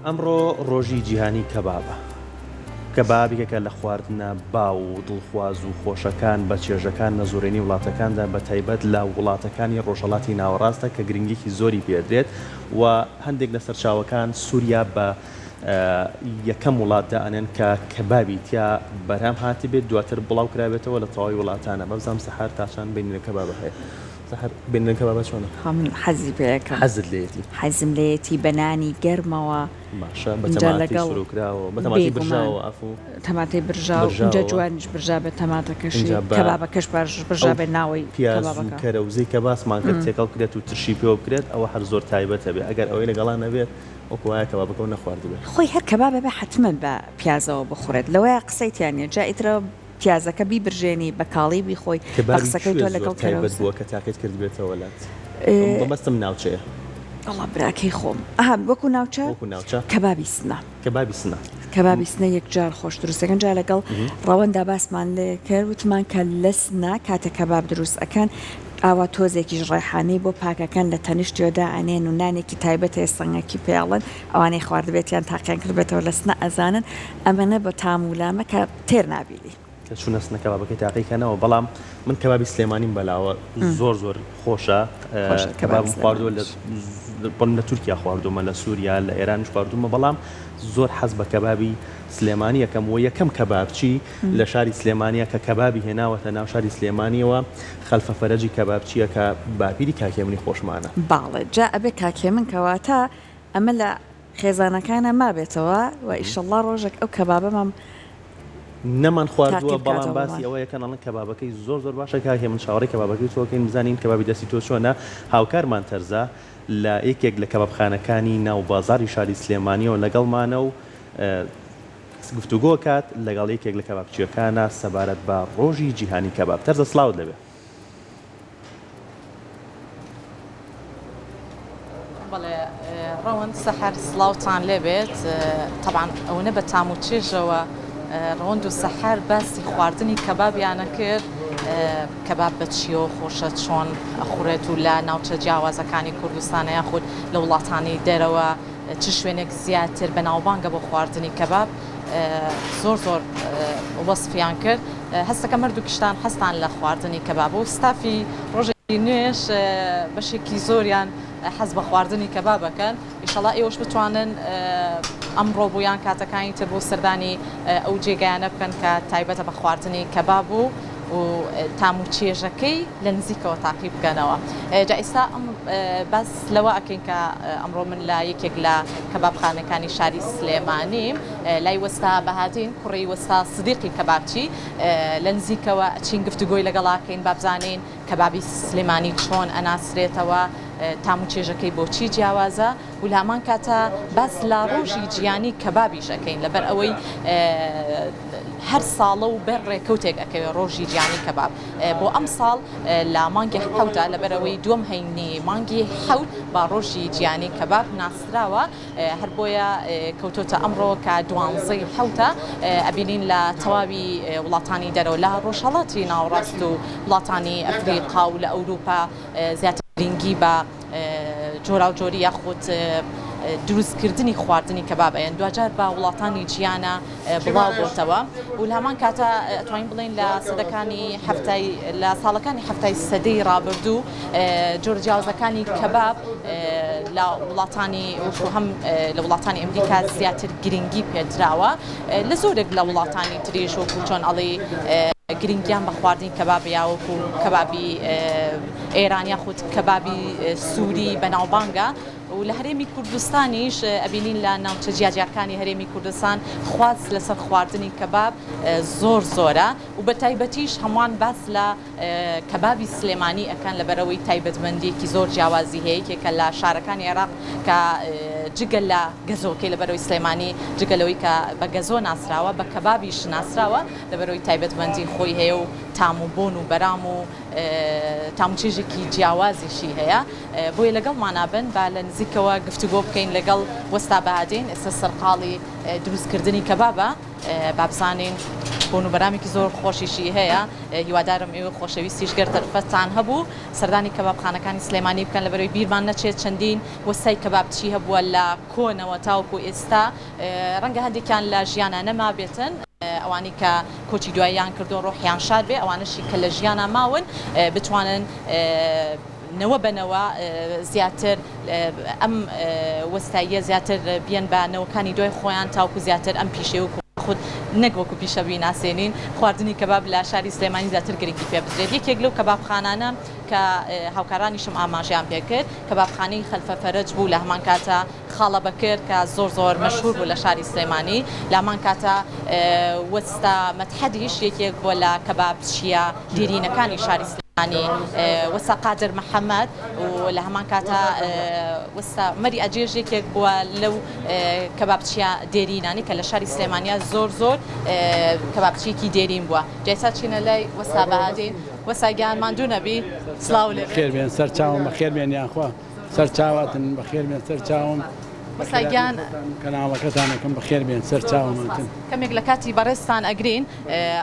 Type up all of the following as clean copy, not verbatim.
ئەمڕۆ ڕۆژی جیهانی کەبابە. کەباب یەکێکە لە خواردنە باو و دڵخواز و خۆشەکان بە چێژەکان لە زۆرینەی وڵاتەکاندا بە تایبەت لە وڵاتەکانی ڕۆژهەڵاتی ناوەڕاستە کە گرنگیەکی زۆری پێدرێت و هەندێک لە سەرچاوەکان سوریا بە یەکەم وڵات دائەنێن کە کەبابی تیا بەرهەم هاتبێت دواتر بڵاو کرابێتەوە لە تەواوی وڵاتانە بەبزانم سەحەر تا چەند بینینە کەبابە هەیە سەحەر بینینە کەبابە چۆنە؟ خۆ من حەزی پێ ئەکەم. حەزت لێیەتی؟ حەزم لێیەتی بە نانی گەرمەوە. باشە بە ئینجا تەماتەی لەگەڵ سروکراوەوە بە تەماتەی بێگومان برژاوەوە ئەفوو تەماتەی برژاو ئینجا برژاوەوە جوانیش برژابێت تەماتەکەشی ئینجا بە کەبابەکەش باش ئەو برژابێت ناوەی پیاز و کەبابەکە. کەرەوزەی کە باسمان کرد تێکەڵ بکرێت و ترشی پێوە بکرێت ئەوە هەر زۆر تایبەتە بێ ئەگەر ئەوەی لەگەڵا نەبێت وەکو وایە کەبابەکەو نەخواردبێ. خۆی هەر کەباب ئەبێ حەتمەن بە پیازەوە بخورێت لەوەیا قسەی تیا نیە جا ئیتر پیازەکە بیبرژێنی بە کاڵی بیخۆی بە کەبابی قسەکەی کوێ تۆ زۆر لەگەڵ تایبەت کەرەوزە. بووە کە تاقیت کردبێتەوە لات مەبەستم ناوچەیە. وەڵا براکەی خۆم ئەها وەکو ناوچە وەکو ناوچە. کەبابی سنە. کەبابی سنە. کەبابی سنە یەکجار خۆش دروست ئەکەن جا لەگەڵ ڕەوەندا باسمان لێ کرد وتمان کە لە سنە کاتێک کەباب دروست ئەکەن ئاوا تۆزێکیش ڕێحانەی بۆ پاکەکەن لە تەنیشتیەوە دائەنێن و نانێکی تایبەت هەیە سەنگەکی پێ ئەڵێن ئەوانەی خواردبێتیان تاقیان کردبێتەوە لە سنە ئەزانن ئەمەنە بە تام و لامە کە تێر نابی لێی. کە چونە سنە کەبابەکەی تاقی کەنەوە بەڵام من کەبابی سلێمانیم بەلاوە زۆر زۆر خۆشە خۆشە کەبابی کەبابم خواردووە لە سلێمانیش. بەڵام لە تورکیا خواردوومە لە سوریا لە ئێرانیش خواردوومە بەڵام زۆر حەز بە کەبابی سلێمانی ئەکەم وە یەکەم کەبابچی لە شاری سلێمانیە کە کەبابی هێناوەتە ناو شاری سلێمانیەوە خەلفە فەرەجی کەبابچیە کە باپیری کاک هێمنی خۆشمانە. باڵێ جا ئەبێ کاک هێمن کەواتە ئەمە لە خێزانەکانا مابێتەوە و ئیشەڵڵا ڕۆژێک ئەو کەبابەمان نەمان خواردووە تاقی بەڵام بکاتەوە باسی بۆمان. ئەوە یەکەن ئەڵێن کەبابەکەی زۆر زۆر باشە کاک هێمن چاوەڕێی کەبابەکەی تۆ ئەکەین بزانین کەبابی دەستی تۆ چۆنە هاوکارمان تەرزە لە یەکێک لە کەبابخانەکانی ناو بازاڕی شاری سلێمانیەوە لەگەڵمانە و گفتوگۆ کات لەگەڵ یەکێک لە کەبابچیەکانە سەبارەت بە ڕۆژی جیهانی کەباب تەرزە سڵاوت لێبێ. بەڵێ ڕەوەند سەحەر سڵاوتان لێبێت تەبعەن ئەوەنە بە تام و چێژەوە ڕەوەند و سەحەر باسی خواردنی کەبابیانە کرد کەباب بە چیەوە خۆشە چۆن ئەخورێت و لە ناوچە جیاوازەکانی کوردستانە یاخود لە وڵاتانی دەرەوە چ شوێنێک زیاتر بەناوبانگە بۆ خواردنی کەباب زۆر زۆر وەسفیان کرد هەستەکەم هەردووکیشتان حەزتان لە خواردنی کەبابە و ستافی ڕۆژی نوێش بەشێکی زۆریان حەز بە خواردنی کەباب ئەکەن ئیشەڵا ئێوەش بتوانن ئەمڕۆ بوو یان کاتەکانی تر بۆ سەردانی ئەو جێگایانە بکەن کە تایبەتە بە خواردنی کەباب و و تام و چێژەکەی لە نزیکەوە تاقی بکەنەوە جا ئێستا ئەم باس لەوە ئەکەین کە ئەمڕۆ من لە یەکێک لە کەبابخانەکانی شاری سلێمانیم لای وەستا بەهادین کوڕی وەستا سدیقی کەبابچی لە نزیکەوە ئەچین گفتوگۆی لەگەڵا کەین با بزانین کەبابی سلێمانی چۆن ئەناسرێتەوە تام و چێژەکەی بۆچی جیاوازە و لە هەمان کاتا باس لە ڕۆژی جیهانی کەبابیش ئەکەین لەبەر ئەوەی هەر ساڵە و بەر ڕێکەوتێک ئەکەوێ ڕۆژی جیهانی کەباب بۆ ئەمساڵ لە مانگی حەوتا لەبەرئەوەی دووەم هەینی مانگی حەوت بە ڕۆژی جیهانی کەباب ناسراوە هەر بۆیە کەوتۆتە ئەمڕۆ کە دوانزەی حەوتە ئەبینین لە تەواوی وڵاتانی دەرەوە لە ڕۆژهەڵاتی ناوەڕاست و وڵاتانی ئەفریقا و لە ئەوروپا زیاتر گرنگی بە جۆراوجۆری یاخود دروستکردنی خواردنی کەباب ئەیەن دواجار بە وڵاتانی جیانە بڵاو بۆتەوە و لە هەمان کاتە ئەتوانین بڵێین لە سەدەکانی حەفتای لە ساڵەکانی حەفتای سەدەی ڕابردوو جۆرە جیاوازەکانی کەباب لە وڵاتانی وەکو هەم لە وڵاتانی ئەمریکا زیاتر گرنگی پێدراوە لە زۆرێک لە وڵاتانی تریش وەکو چۆن ئەڵێی گرنگیان بە خواردنی کەباب یا وەکو کەبابی ئێران یاخود کەبابی سووری بەناوبانگە و لە هەرێمی کوردستانیش ئەبینین لە ناوچە جیاجیاکانی هەرێمی کوردستان خواست لەسەر خواردنی کەباب زۆر زۆرە و بە تایبەتیش هەمووان باس لە کەبابی سلێمانی ئەکەن لەبەرئەوەی تایبەتمەندیەکی زۆر جیاوازی هەیە یەکێکە لە شارەکانی عێراق کە جگە لە گەزۆکەی لەبەرئەوەی سلێمانی جگە لەوەی کە بە گەزۆ ناسراوە بە کەبابیش ناسراوە لەبەرئەوەی تایبەتمەندی خۆی هەیە و تام و بۆن و بەرام و تام و چێژێکی جیاوازیشی هەیە بۆیە لەگەڵمانا بن با لە نزیکەوە گفتوگۆ بکەین لەگەڵ وەستا بەهادین ئێستا سەرقاڵی دروستکردنی کەبابە با بزانین. بۆن و بەرامێکی زۆر خۆشیشی هەیە هیوادارم ئێوەی خۆشەویستیش گەر دەرفەتتان هەبوو سەردانی کەبابخانەکانی سلێمانی بکەن لەبەرەوەی بیرمان نەچێت چەندین وەستای کەبابچی هەبووە لە کۆنەوە تاوەکو ئێستا ڕەنگە هەندێکیان لە ژیانا نەمابێتن ئەوانەی کە کۆچی دواییان کردووە ڕۆحیان شاد بێ ئەوانەشی کە لە ژیانا ماون بتوانن نەوە بە نەوە زیاتر ئەم وەستاییە زیاتر بیەن بە نەوەکانی دوای خۆیان تاوەکو زیاتر ئەم پیشەیە وەکو خود نەک وەکو پیشە بیناسێنین خواردنی کەباب لە شاری سلێمانی زیاتر گرنگی پێ بدرێت یەکێک لەو کەبابخانانە کە هاوکارانیشم ئاماژەیان پێکرد کەبابخانەی خەلفە فەرەج بوو لە هەمان کاتە خاڵە بەکر کە زۆر زۆر مەشهور بوو لە شاری سلێمانی لە هەمان کاتە وەستا مەدحەدیش یەکێک بووە لە کەبابچییە دێرینەکانی شاری سلێمانی وەستا قادر محەمەد و لە هەمان کاتە وەستا مەری ئەجێش یەکێک بووە لەو کەبابچییە دێرینانەی کە لە شاری سلێمانیا زۆر زۆر کەبابچییەکی دێرین بووە جا ئێستا چینە لای وەستا بەهادین وەستا گیان ماندوو نەبی سڵاو لێ بێ. بەخێر بێن سەر چاوم بەخێر بێن یاخوا. سەر چاواتن بەخێر بێن سەر چاوم. وەستا گیان. کەناڵەکەتان ئەکەم بەخێر بێن سەر چاومانتن. کەمێک لە کاتی بەڕێزتان ئەگرین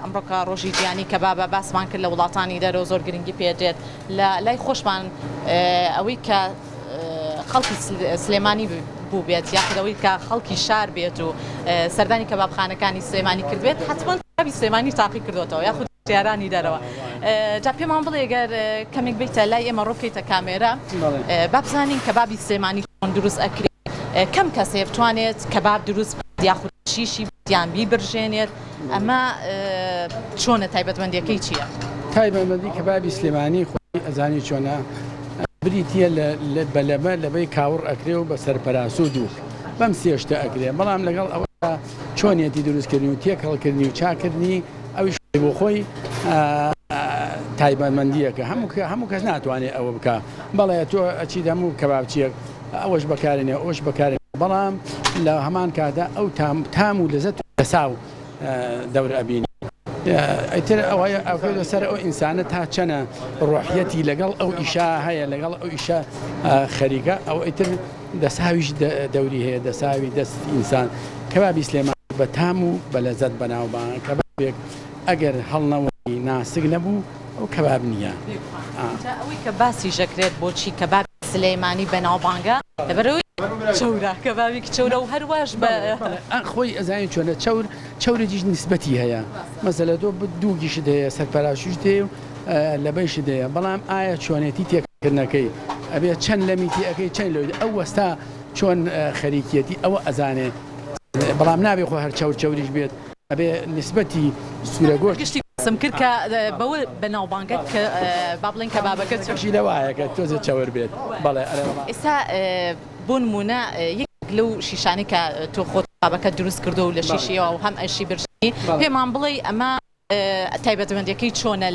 ئەمڕۆ کە ڕۆژی جیهانی کەبابە باسمان کرد لە وڵاتانی دەرەوە زۆر گرنگی پێدرێت لە لای خۆشمان ئەوەی کە خەڵکی سلێمانی بووبێت یاخود ئەوەی کە خەڵکی شار بێت و سەردانی کەبابخانەکانی سلێمانی کردبێت حتمما کەبابی سلێمانی تاقی کردوێتەوە یاخود گەشتیارانی دەرەوە. جا پێمان بڵێ گەر کەمێک بیتە لای ئێمە ڕوو بکەیتە کامێرا با بزانین کەبابی سلێمانی چۆن دروست ئەکرێ کەم کەسێ بتوانێت کەباب دروست بکات یاخود شیشی یان بیبرژێنێت ئەمە چۆنە تایبەتمەندیەکەی چییە؟ تایبەتمەندی کەبابی سلێمانی خۆی ئەزانی چۆنە بریتییە لە بە لەبە لەبەی کاوڕ ئەکرێ و بە سەرپەراسوو دووک بەم سێ شتە ئەکرێ بەڵام لەگەڵ ئەوەدا چۆنیەتی دروستکردنی و تێکەڵکردنی و چاکردنی ئەویش بۆ خۆی تایبەتمەندییەکە هەموو هەموو کەس ناتوانێت ئەوە بکا بەڵێ تۆ ئەچیت هەموو کەبابچیەک ئەوەش بەکارێنێ ئەوش بەکارێ بەڵام لە هەمان کاتدا ئەو تام تام و لەزەت دەساو دەور ئەبینی ئیتر ئەوەیە ئەکەوێتە سەر ئەو ئینسانە تا چەنە ڕۆحیەتی لەگەڵ ئەو ئیشا هەیە لەگەڵ ئەو ئیشە خەریکە ئەو ئیتر دەساویش دەوری هەیە دەساوی دەست ئینسان کەبابی سلێمانی بە تام و بە لەزەت بەناوبانگە کەبابێک ئەگەر هەڵنەوەری ناسک نەبوو ئەو کەباب نییە. جا ئەوەی کە باسیش ئەکرێت بۆچی کەبابی سلێمانی بەناوبانگە لەبەرئەوەی چەورە کەبابێکی چەورە و هەرواش بە. بەڵێ خۆی ئەزانی چۆنە چەور چەورێکیش نیسبەتی هەیە مەسەلە تۆ دووگیشت هەیە سەرپەراشوشت هەیە و لەبەیشت هەیە بەڵام ئایا چۆنێتی تێکەڵکردنەکەی ئەبێ چەند لەمی تێ ئەکەی چەند لەوی ئەو وەستا چۆن خەریکیەتی ئەوە ئەزانێ بەڵام نابێ خۆ هەر چەور چەوریش بێت ئەبێ نیسبەتی سوورە گۆشت. گشتی باسم کرد کە بەوە بەناوبانگە کە با بڵێین کەبابەکە چەور. شی لەوایە کە تۆزێ چەور بێت بەڵێ ئەرێ وەڵا. ئێستا بۆ نموونە یەکێک لەو شیشانەی کە تۆ خۆت کەبابەکەت دروست کردووە و لە شیشیەوە و هەم ئەشی برژێنی پێمان بڵێی ئەمە تایبەتمەندیەکەی چۆنە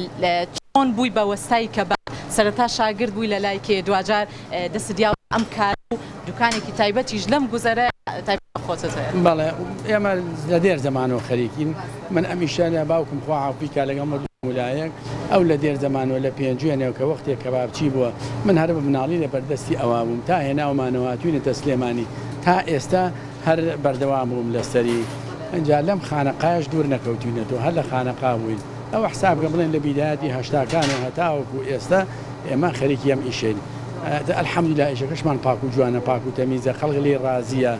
چۆن بووی بە وەستای کەباب سەرەتا شاگرد بووی لە لای کێ دواجار دەستت یاوە ئەم کارە و دوکانێکی تایبەتیش لەم گوزەرە تایبەت بە خۆتت هەیە؟ بەڵێ ئێمە لە دێر زەمانەوە خەریکین من ئەم ئیشە لە باوکم خوا عافوی کا لەگەڵ مردووم لایەک ئەو لە دێر زەمانەوە لە پێنجوێنەوە کە وەختێ کەبابچی بووە من هەر بە مناڵی لە بەردەستی ئەوا بووم تا هێناومانەوە هاتوینەتە سلێمانی تا ئێستا هەر بەردەوام بووم لەسەری ئینجا لەم خانەقایەش دوور نەکەوتوینەتەوە هەر لە خانەقا بووین ئەوە حساب کە بڵێن لە بیدایەتی هەشتاکانەوە هەتاوەکو ئێستا ئێمە خەریکی ئەم ئیشەین الحمدللە ئیشەکەشمان پاک و جوانە پاک و تەمیزە خەڵک لێی ڕازیە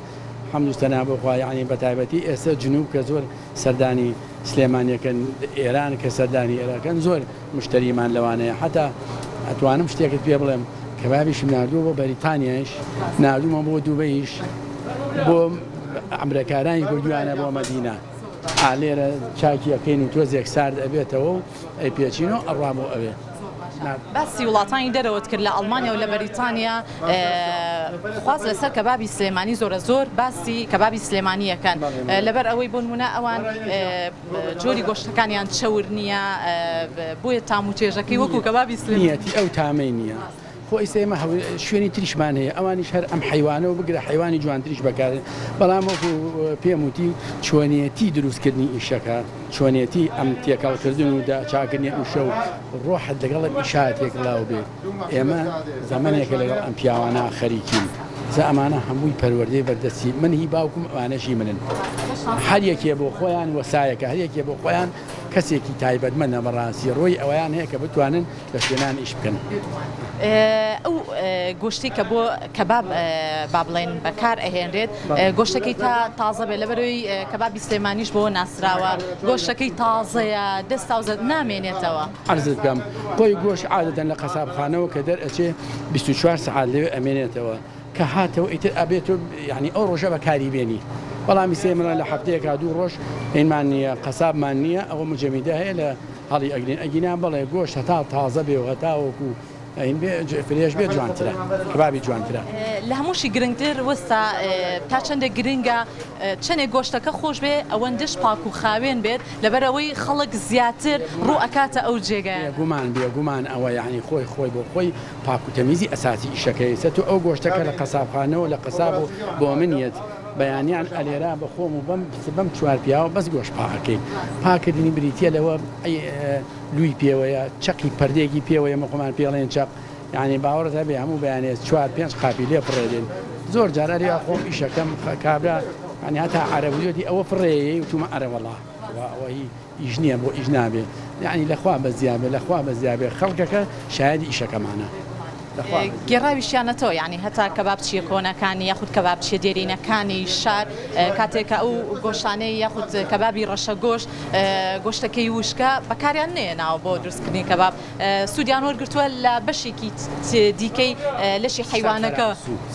حەمد و سەنا بۆ خوا یەعنی بەتایبەتی ئێستا جنوب کە زۆر سەردانی سلێمانیەکەن ئێران کە سەردانی ئێراکەن زۆر مشتەریمان لەوانەیە حەتا ئەتوانم شتێکت پێ بڵێم کەبابیشم ناردووە بۆ بەریتانیایش ناردوومە بۆ دوبەیش بۆ عەمرەکارانیش بردوویانە بۆ مەدینە ئا لێرە چاکی ئەکەین و تۆزێک سارد ئەبێتەوە و ئەیپێچین و ئەڕوا بۆ ئەوێ. باسی وڵاتانی دەرەوەت کرد لە ئەڵمانیا و لە بەریتانیا خواست لەسەر کەبابی سلێمانی زۆرە زۆر باسی کەبابی سلێمانی ئەکەن لەبەر ئەوەی بۆ نمونە ئەوان جۆری گۆشتەکانیان چەور نییە بۆیە تام و چێژەکەی وەکو کەبابی سلێمانی نییەتی ئەو تامەی نییە خۆ ئیستا ئێمە شوێنی تریشمان هەیە ئەوانیش هەر ئەم حەیوانە و بگرە حەیوانی جوانتریش بەکارێن بەڵام وەکو پێم وتی چۆنیەتی دروستکردنی ئیشەکە چۆنیەتی ئەم تێکەڵکردن و چاکردنی ئیشە و ڕۆحت لەگەڵ ئەم ئیشە تێکەڵاو بێت ئێمە زەمەنێکە لەگەڵ ئەم پیاوانە خەریکین. جا ئەمانە هەمووی پەروەردەی بەردەستی من هی باوکم ئەوانەش هی منن هەر یەکێ بۆ خۆیان وەسایەکە هەر یەکێ بۆ خۆیان کەسێکی تایبەتمەندە بەڕاستی ڕۆی ئەوەیان هەیە کە بتوانن لە شوێنان ئیش بکەن. ئەو گۆشتەی کە بۆ کەباب با بڵێن بەکار ئەهێنرێت گۆشتەکەی تا تازە بێت لەبەرەوەی کەبابی سلێمانیش بۆ ناسراوە گۆشتەکەی تازەیە دەستاوزە نامێنێتەوە. عەرزت بکەم خۆی گۆشت عادەتەن لە قەسابخانەوە کە دەرئەچێ 24 سەعات لەوێ ئەمێنێتەوە کە هاتەوە ئیتر ئەبێ تۆ یانی ئەو ڕۆژە بەکاری بێنی بەڵام ئیسێ منە لە هەفتەیەکا دوو ڕۆژ هینمان نییە قەسابمان نییە ئەوە مجەمیدە هەیە لە هەڵی ئەگرین ئەگینا بەڵێ گۆشت هەتا تازە بێ و هەتاوەکو هین بێ fresh بێ جوانترە کەبابی جوانترە. لە هەمووشی گرنگتر وەستا تا چەندێک گرنگە چەنێک گۆشتەکە خۆش بێ ئەوەندەش پاک و خاوێن بێت لەبەرئەوەی خەڵک زیاتر ڕوو ئەکاتە ئەو جێگایانە. بێگومان بێگومان ئەوە یانی خۆی خۆی بۆ خۆی پاک و تەمیزی ئەساسی ئیشەکەی سە تۆ ئەو گۆشتە کە لە قەسابخانەوە لە قەساب و بۆ من یەت بەیانیان ئەلێرا بە خۆم و بەم بەم چوار پیاوە بەس گۆشت پاک ئەکەین پاک کردنی بریتیە لەوە لوی پێوەیە چەقی پەردەیەکی پێوەیە مە خۆمان پێڵێن چەق یانی باوەڕت هەبێ هەموو بەیانێ چوار پێنج قاپی لێ فڕێ دێن زۆر جار ئەرێ خۆم ئیشەکەم کابرا یانی هەتا عەرەب وتی ئەوە فڕێیەی وتومە ئەرەوەڵا ئەوە هی ئیش نییە بۆ ئیش نابێ یانی لەخوا بەزیابێ لەخوا بەزیابێ خەڵکەکە شایەدی ئیشەکەمانە. گێڕاویشیانەتەوە یانی هەتا کەبابچییە کۆنەکانی یاخود کەبابچییە دێرینەکانی شار کاتێک کە ئەو گۆشتانەی یاخود کەبابی ڕەشە گۆشت گۆشتەکەی وشکە بەکاریان نەیەناوە بۆ دروستکردنی کەباب سوودیان وەرگرتووە لە بەشێکی دیکەی لەشی حەیوانەکە.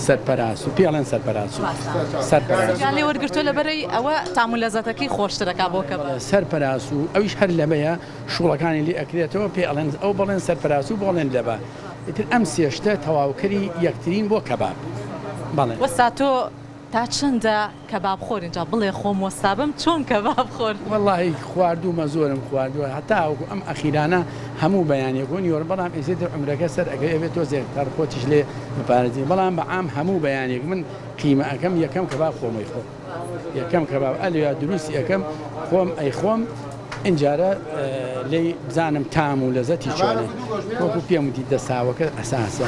سەرپەراسو پێی ئەڵێن سەرپەراسو سەرپەراسو. سوودیان لێ وەرگرتووە لەبەرەی ئەوە تام و لەزەتەکەی خۆشتر ئەکا بۆ کەباب. سەرپەراسو ئەویش هەر لەمەیە شوڵەکانی لێ ئەکرێتەوە پێی ئەڵێن ئەو بەڵێن سەرپەراسو بۆڵێن لەبە ئیتر ئەم سێ شتە تەواوکەری یەکترین بۆ کەباب بەڵێ. وەستا تۆ تا چەندە کەباب خۆر ئینجا بڵێ خۆم وەستا بم چۆن کەباب خۆر. وەڵاهی خواردوومە زۆرم خواردووە هەتاوەکو ئەم ئەخیرانە هەموو بەیانیەک و نیوەڕۆ بەڵام ئێستا تر عومرەکە سەر ئەکەوێ ئەبێ تۆزێک تەڕ خۆتیش لێ بپارێزی بەڵام بە عام هەموو بەیانیەک من قیمە ئەکەم یەکەم کەباب خۆم ئەیخۆم یەکەم کەباب ئەلویا دروستی ئەکەم خۆم ئەیخۆم ئینجارە لێی بزانم تام و لەزەتی چۆنە وەکو پێم وتی دەساوەکە ئەساسە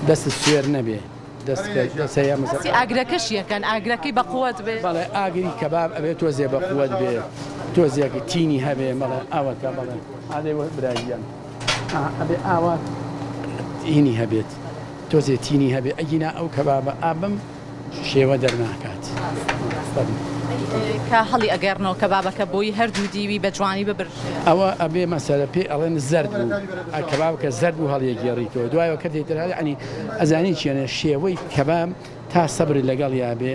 دەستت سوێر نەبێ. باسی ئاگرەکەشی ئەکەن ئاگرەکەی بە قوەت بێ. بەڵێ ئاگری کەباب ئەبێ تۆزێ بە قوەت بێ تۆزێک تینی هەبێ بەڵێ ئەوەتە بەڵێ ئادەی وە برا گیان ئەبێ ئاوا تینی هەبێت تۆزێ تینی هەبێ ئەگینا ئەو کەبابە ئا بەم شێوە دەرناکات. کە هەڵی ئەگێڕنەوە کەبابەکە بۆی هەردوو دیوی بە جوانی ببرژێ. ئەوە ئەبێ مەسەلە پێی ئەڵێن زەرد بوو ئە کەباب کە زەرد بوو هەڵیەگێڕیتەوە دوایەوە کەتێ تر یەعنی ئەزانی چیەنە شێوەی کەباب تا سەبرت لەگەڵیا بێ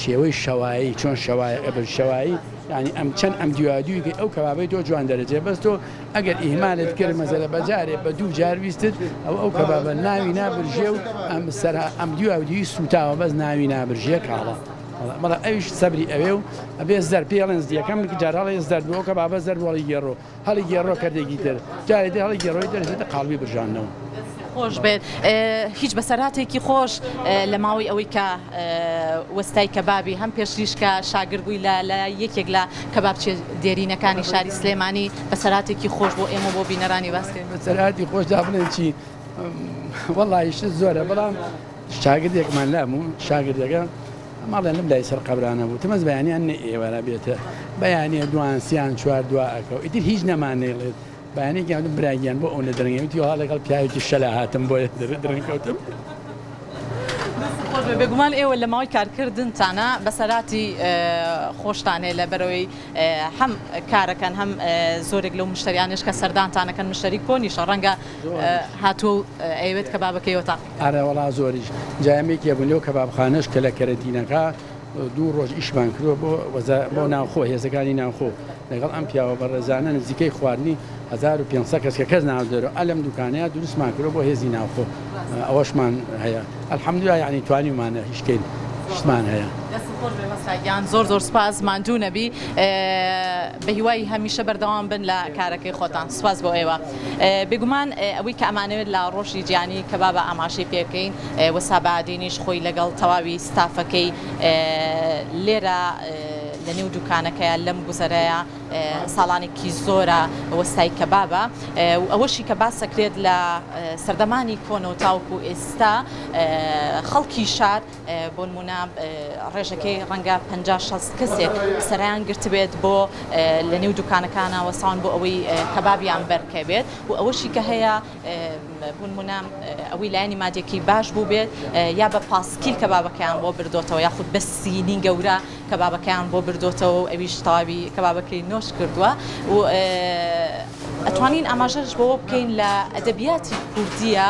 شێوەی شەوایی چۆن شەوای ئەبن شەوایی یعنی ئەم چەند ئەم دیوادوی کەی ئەو کەبابەی تۆ جوان دەرەجێ بەس تۆ ئەگەر ئیهمالت کرد مەزەلە بەجارێ بە دوو جار ویستت ئەو ئەو کەبابە ناوی نابرژێ و ئەم سەر ئەم دیواودیوی سووتاوە بەس ناوی نابرژێ کاڵە بەڵێ ئەویش سەبری ئەوێ و ئەبێ زەرد پێڵێن یەکەم جار هەڵێ زەرد بوو ئەو کەبابە زەرد بوو هەڵی گێڕۆ هەڵی گێڕۆ کەردێکی تر جارێ تر هەڵی گێڕۆی دەرچێتە قاڵبی برژاندنەوە. خۆش بێت هیچ بەسەرهاتێکی خۆش لە ماوەی ئەوەی کە وەستای کەبابی هەم پێشتریش کە شاگرد بووی لە لای یەکێک لە کەبابچیە دێرینەکانی شاری سلێمانی بەسەرهاتێکی خۆش بۆ ئێمە بۆ بینەرانی باس کەین. بەسەرهاتی خۆش جا بڵێن چی وەڵاهی شت زۆرە بەڵام شاگردێکمان لابوو شاگردەکە ماڵیان لەم لای سەر قەبرانە بوو تمەز بەیانیان نە ئێوارە بێتە بەیانیە دوان سیان چوار دوا ئەکەو ئیتر هیچ نەمان نەیڵێت بەیانێکیان وتم برا گیان بۆ ئەونە درەنگی وتی وەڵا لەگەڵ پیاوێکی شەلا هاتم بۆیە درەنگ کەوتم. دەست خۆش بێ بێگومان ئێوە لە ماوەی کارکردنتانا بەسەراتی خۆشتان هەیە لەبەرئەوەی هەم کارەکەن هەم زۆرێک لەو مشتەریانەش کە سەردانتان ئەکەن مشتەری کۆنیشە ڕەنگە هاتووە و ئەیەوێت کەبابەکەی ئێوە تاقی ئەرێ وەڵا زۆریش جا ئێمە یەکێ بووین لەو کەبابخانەش کە لە کەرەنتینەکە دوو ڕۆژ ئیشمان کردووە بۆ وەزا بۆ ناوخۆ هێزەکانی ناوخۆ لەگەڵ ئەم پیاوە بەڕێزانە نزیکەی خواردنی 1500 کەس کە کەس ناودەرەوە ئە لەم دوکانەیە دروستمان کردووە بۆ هێزی ناوخۆ ئەوەشمان هەیە الحمدلله یعنی توانیومانە هیچ کەین شتمان هەیە. دەست خۆش بێ مەسرا گیان زۆر زۆر سوپاس ماندوو نەبی بەهیوای هەمیشە بەردەوام بن لە کارەکەی خۆتان سوپاس بۆ ئێوە. بێگومان ئەوەی کە ئەمانەوێت لە ڕۆژی جیهانی کەبابا ئاماژەی پێ بکەین وەستا بەهادینیش خۆی لەگەڵ تەواوی ستافەکەی لێرە لە نێو دوکانەکەیا لەم گوزەرەیا ساڵانێکی زۆرە وەستای کەبابە و ئەوەشی کە باس ئەکرێت لە سەردەمانی کۆنەوە تاوەکو ئێستا خەڵکی شار بۆنمونە ڕێژەکەی ڕەنگە 50 60 کەسێک سەرایان گرتبێت بۆ لە نێو دوکانەکانە وەساون بۆ ئەوەی کەبابیان بەرکەوێت و ئەوەشی کە هەیە بۆنمونە ئەوەی لایەنی مادیەکەی باش بووبێت یا بە پاسکیل کەبابەکەیان بۆ بردۆتەوە یاخود بە سینی گەورە کەبابەکەیان بۆ بردۆتەوە و ئەویش تەواوی کەبابەکەی نۆش کردووە و ئەتوانین ئاماژەش بەوە بکەین لە ئەدەبیاتی کوردیە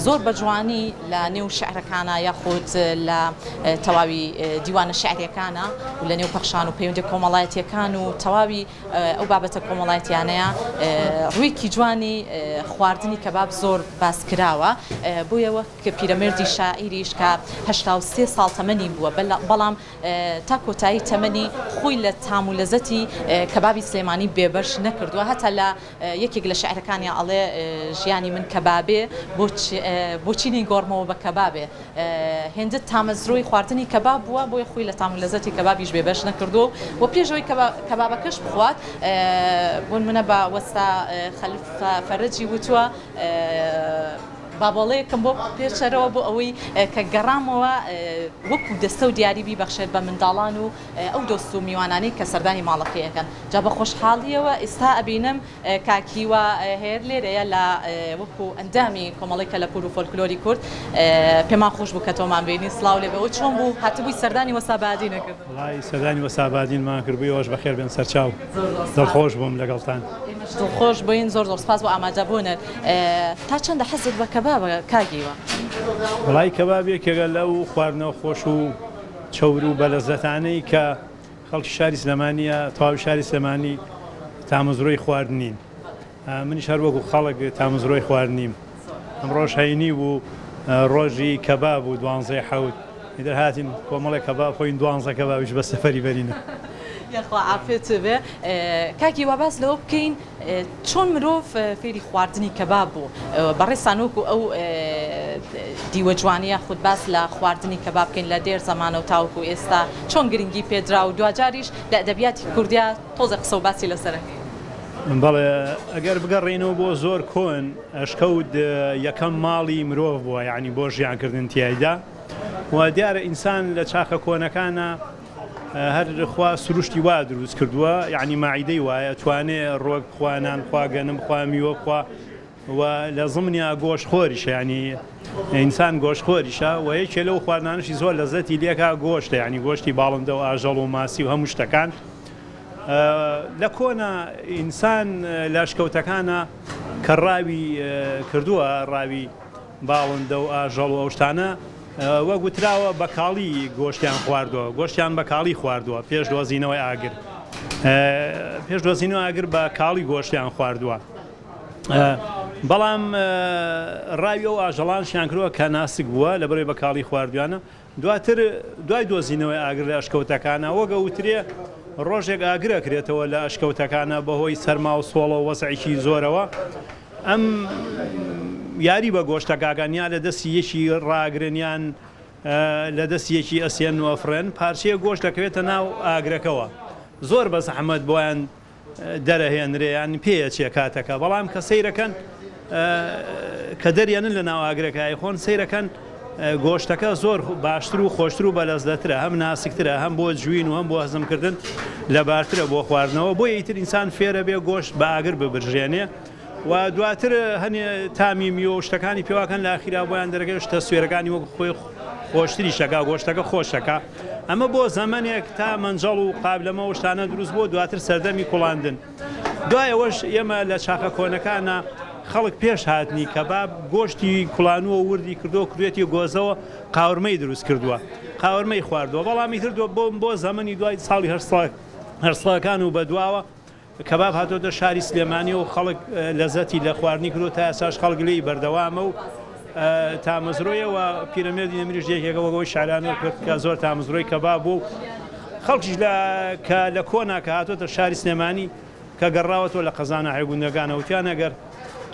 زۆر بە جوانی لە نێو شعرەکانە یاخود لە تەواوی دیوانە شعریەکانە و لە نێو پەخشان و پەیوەندی کۆمەڵایەتیەکان و تەواوی ئەو بابەتە کۆمەڵایەتیانەیە ڕوویەکی جوانی خواردنی کەباب زۆر باس کراوە بۆیە وەک پیرەمێردی شاعیریش کە 83 ساڵ تەمەنی بووە بەڵام تا کۆتایی تەمەنی خۆی لە تام و لەزەتی کەبابی سلێمانی بێبەش نەکردووە هەتا لە یەکێک لە شعرەکانیا ئەڵێ ژیانی من کەبابێ بۆچی نەیگۆڕمەوە بە کەبابێ هێندە تامەزرۆی خواردنی کەباب بووە، بۆیە خۆی لە تام و لەزەتی کەبابیش بێبەش نەکردووە و پێش ئەوەی کەبابەکەش بخوات، بۆ نموونە بە وەستا خەلفە فەرەجی وتووە، بابۆڵەیەکم بۆ پێچەرەوە بۆ ئەوەی کە گەڕامەوە وەکو دەستە و دیاری بیبەخشێت بە منداڵان و ئەو دۆست و میوانانەی کە سەردانی ماڵەکەی ئەکەن. جا بە خۆشحاڵییەوە ئیستا ئەبینم کاک هیوا هێر لێرەیە لە وەکو ئەندامی کۆمەڵەی کەلەپوور و فۆلکلۆری کورد پێمان خۆش بوو کە تۆمان بینی سڵاو لێ بێ ئەوە چۆن بوو هاتبووی سەردانی وەستا بادینە کرد؟ وەڵای سەردانی وەستا بادینمان کرد بوو ئێوەش بەخێر بێن سەرچاو دڵخۆش بووم لەگەڵتان. ئێمەش دڵخۆش بووین زۆر زۆر سپاس بۆ ئامادەبوونت تا چەندە حەزت بە کەبابە کاک هیوا؟ وەڵای کەباب یەکێکە لەو خواردنە خۆش و چەور و بەلەزەتانەی کە خەڵکی شاری سلێمانییە، تەواوی شاری سلێمانی تامەزرۆی خواردنین، منیش هەر وەکو خەڵک تامەزرۆی خواردنیم. ئەمڕۆش هەینی بوو، ڕۆژی کەباب بوو، دوانزەی حەوت، ئیتر هاتین کۆمەڵێک کەباب خۆین، دوانزە کەبابیش بە سەفەری بەرینە. یاخوا عافێت بێ. کاک هیوا باس لەوە بکەین چۆن مرۆڤ فێری خواردنی کەباب بوو؟ بەڕێزتان وەکو ئەو دیوە جوانە یاخود باس لە خواردنی کەباب بکەین لە دێر زەمانەوە تاوەکو ئێستا چۆن گرنگی پێدرا و دواجاریش لە ئەدەبیاتی کوردیا تۆزێک قسە و باسی لەسەر ئەکەین؟ بەڵێ ئەگەر بگەڕێینەوە بۆ زۆر کۆن ئەشکەوت یەکەم ماڵی مرۆڤ بووە یانی بۆ ژیانکردن تیایدا و دیارە ئینسان لە چاخە کۆنەکانا هەر خوا سروشتی وا دروست کردووە یعنی ماعیدەی وایە توانێ ڕۆک بخوا نان بخوا گەنم بخوا میوە بخوا و لە زمنیا گۆشت خۆریشە یعنی ئینسان گۆشت خۆریشە و یەکێ لەو خواردنانەشی زۆر لەزەتی لێکا گۆشتە یعنی گۆشتی باڵندە و ئاژەڵ و ماسی و هەموو شتەکان لە کۆنا ئینسان لە ئەشکەوتەکانە کە ڕاوی کردووە ڕاوی باڵندە و ئاژەڵ و ئەو شتانە وەک وتراوە بە کاڵی گۆشتیان خواردووە، گۆشتیان بە کاڵی خواردووە پێش دۆزینەوەی ئاگر پێش دۆزینەوە ئاگر بە کاڵی گۆشتیان خواردووە. بەڵام ڕاوی ئەو ئاژەڵانشیان کردووە کە ناسک بووە لەبەرئەوەی بە کاڵی خواردویانە دواتر دوای دۆزینەوەی ئاگر لە ئەشکەوتەکانا وەک ئەوترێ ڕۆژێک ئاگر ئەکرێتەوە لە ئەشکەوتەکانا بەهۆی سەرما و سۆڵە و وەزعێکی زۆرەوە ئەم یاری بە گۆشتەکاکان یا لە دەستی یەکی ڕاگرن یان لە دەستی یەکی ئەسێن و ئەفڕێن پارچەیە گۆشت دەکەوێتە ناو ئاگرەکەوە زۆر بە زەحمەت بۆیان دەرەهێنرێ یان پێیەچێ کاتەکە بەڵام کە سەیرەکەن کە دەریەنن لە ناو ئاگرەکە ئەیخۆن سەیرەکەن گۆشتەکە زۆر باشتر و خۆشتر و بەلەزەترە هەم ناسکترە هەم بۆ جوین و هەم بۆ هەزمکردن لەبارترە بۆ خواردنەوە بۆیە ئیتر ئینسان فێرە بێ گۆشت بە ئاگر ببرژێنێ و دواتر هەنێ تامی میوە و شتەکانی پێواکەن لە ئاخیرا بۆیان دەرەکەوێت شتە سوێرەکانی وەک خۆی خۆشتریش ئەکا گۆشتەکە خۆش ئەکا ئەمە بۆ زەمەنێک تا مەنجەڵ و قابلەمە و شتانە دروست بۆ دواتر سەردەمی کوڵاندن دوای ئەوەش ئێمە لە چاخە کۆنەکانە خەڵک پێش هاتنی کەباب گۆشتی کوڵانووە وردی کردووە کردوێتی گۆزەوە قاورمەی دروست کردووە قاورمەی خواردووە بەڵام ئیتر بۆم بۆ زەمەنی دوای ساڵی هەشتاکان و بەدواوە کەباب هاتۆتە شاری سلێمانی و خەڵک لەزەتی لە خواردنی کردووە تا ئێستاش خەڵک لێی بەردەوامە و تامەزرۆیە و پیرەمێردی نەمریش یەکێکە وەک ئەوەی شاعرانە کرد کە زۆر تامەزرۆی کەباب بوو و خەڵکیش لە کە لە کۆنا کە هاتۆتە شاری سلێمانی کە گەڕاوەتەوە لە قەزا ناحیە گوندەکانە وتیان ئەگەر.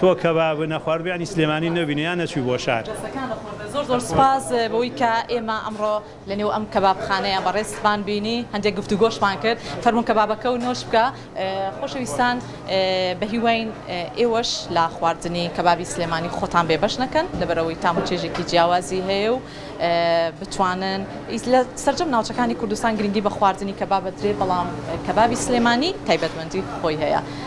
تۆ کەباب نەخواردبێ یانی سلێمانی نەبینی یان نەچووی بۆ شار. دەستەکانت خۆش بێت زۆر زۆر سوپاس بەوەی کە ئێمە ئەمڕۆ لە نێو ئەم کەبابخانەیە بەڕێزتمان بینی هەندێک گفتوگۆشمان کرد فەرموون کەبابەکە و نۆش بکە خۆشەویستان بەهیواین ئێوەش لە خواردنی کەبابی سلێمانی خۆتان بێبەش نەکەن لەبەرئەوەی تام و چێژێکی جیاوازی هەیە و بتوانن لە سەرجەم ناوچەکانی کوردستان گرنگی بە خواردنی کەباب ئەدرێ بەڵام کەبابی سلێمانی تایبەتمەندی خۆی هەیە.